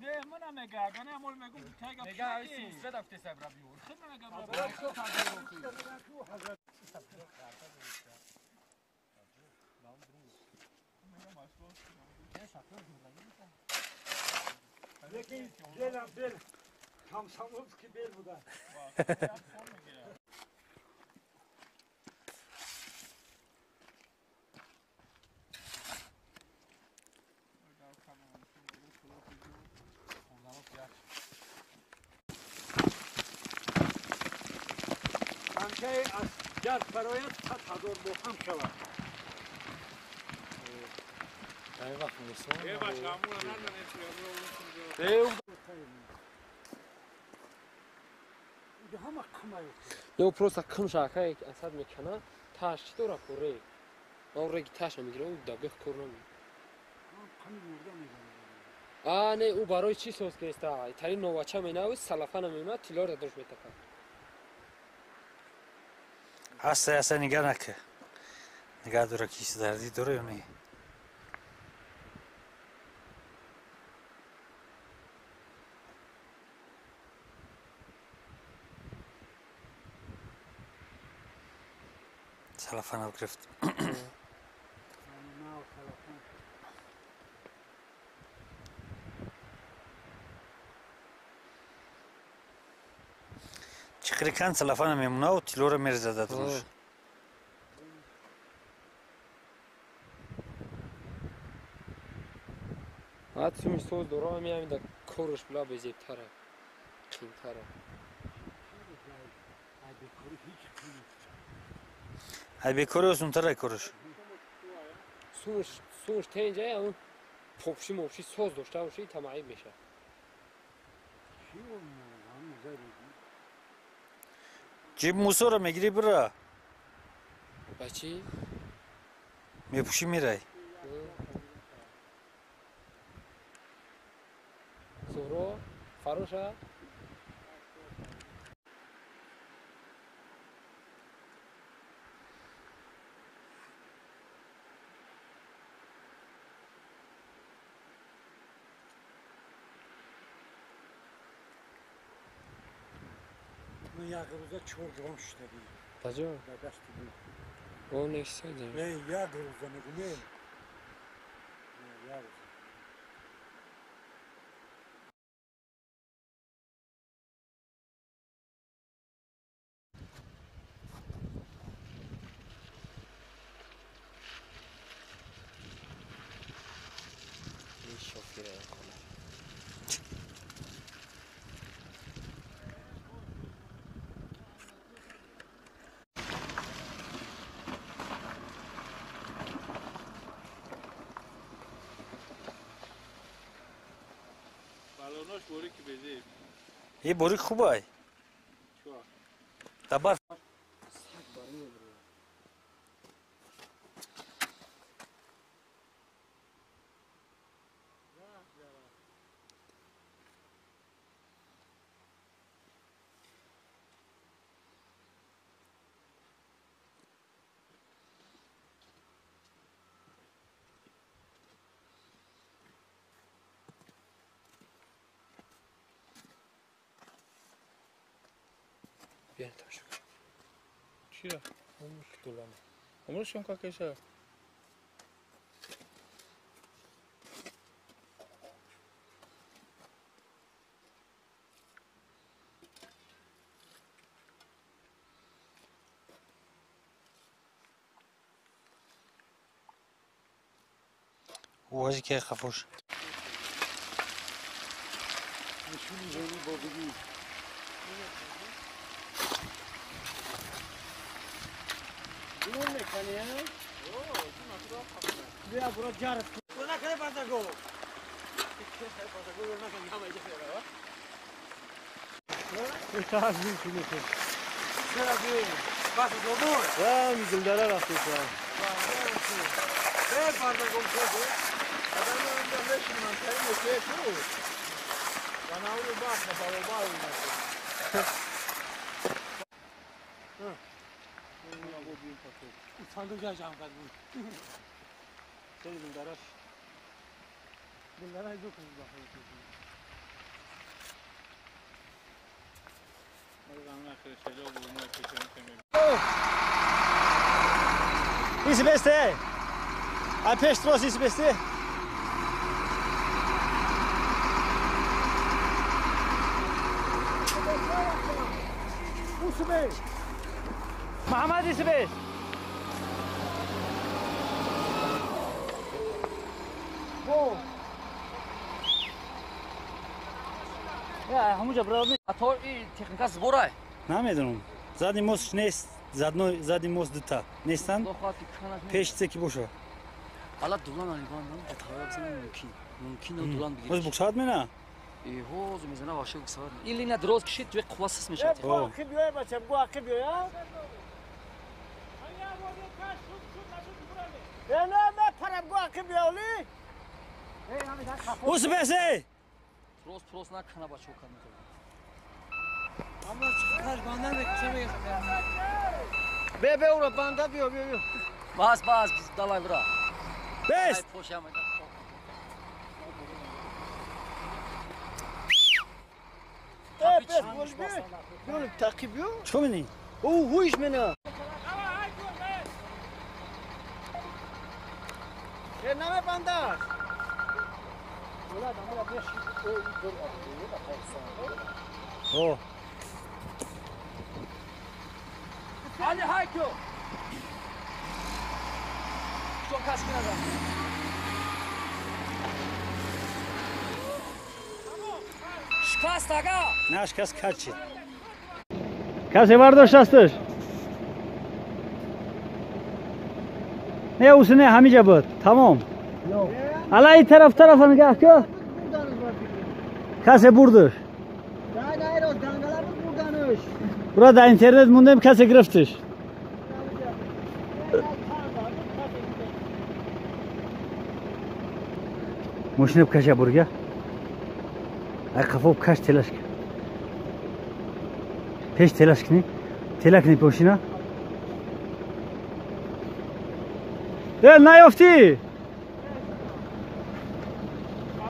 نه من میگه اگه نه مول میگم تایگا میگه ای سیستم دفته صبر بیور خود میگه لیکن دلم دل کم که بیل بودن از جر برایت 100,000 با هم شود. Не, просто кым шака асад мекана, таш чи дора ку рег. Он реги таша мегира, у дабех кор намекунад. А не, у барои чӣ соз кеста? Тари новача менавис, салафана мемонад, тилоро дадош метапад. Аста аста нигаҳ нака. Нигаҳ дора киси дарди дора ё не? Салафана гирифт. Чиқирикан салафана мемонаву тиллоро мерезадад рӯш. Ҳад суми соз дора ҳами ҳамин да корш била безебтара, қимтара. Ай бекори осунтара корш. Сумш сумш тенҷа ҳамун попши мопши соз дошта боши тамаъиб мешавад. Ҷиб мусоро мегирӣ бира. Ба чӣ? Мепӯшӣ мирай. Зуҳро фароша? Як рӯза 4 грамм шуда буд. Таҷо? Дар дасти буд. О, несади. Не, як рӯза мегӯ, не. Як рӯза. Е борик хубай. Табар. Биён тамошо кун. Чиро? Он ктулама. Умршон какеша. Ӯҳази ки хафош. Нишуни зони бобигӣ. بیا برو جارت نکنه بازگو Иси бесте! Ай пеш трос иси бесте! Мохаммад иси бес! Техника сборай. Намедонам. Задний мост нест, задний мост дута. Нестан? Пеш ки боша. Ала дулан алибан нам бутава мумкин. Мумкин дулан бигир. Оз буксад мена? Эҳо, зу мезана ваше буксад. Или на дроз кишид, туе қувва сис мешавад. Бу ақиб биёй бача, бу ақиб биёй, а? Не, не, парам бу ақиб биёли. Ус бесе! Трос, трос накана бача окан. Бе, бе, ура, банда биё, биё, биё. Бас, бас, давай, бра. Бес! Э, бес, бош би. Биё, тақиб биё. Чӣ мени? О, ҳуиш мена. Э, наме бандаш. О. Али Хайко! Что каски назад? Шкаст, ага! На, шкаст качи. Касе вардош асташ? Не, усне ҳамиҷа буд. Тамом. Ала ин тараф тарафа нигаҳ ку. Касе бурдаш. Бура дар интернет мондем, касе гирифтиш. Мошина бкаша бурга. Ай қафо бкаш телаш. Пеш телаш кни. Тела кни мошина. Э, наёфтӣ.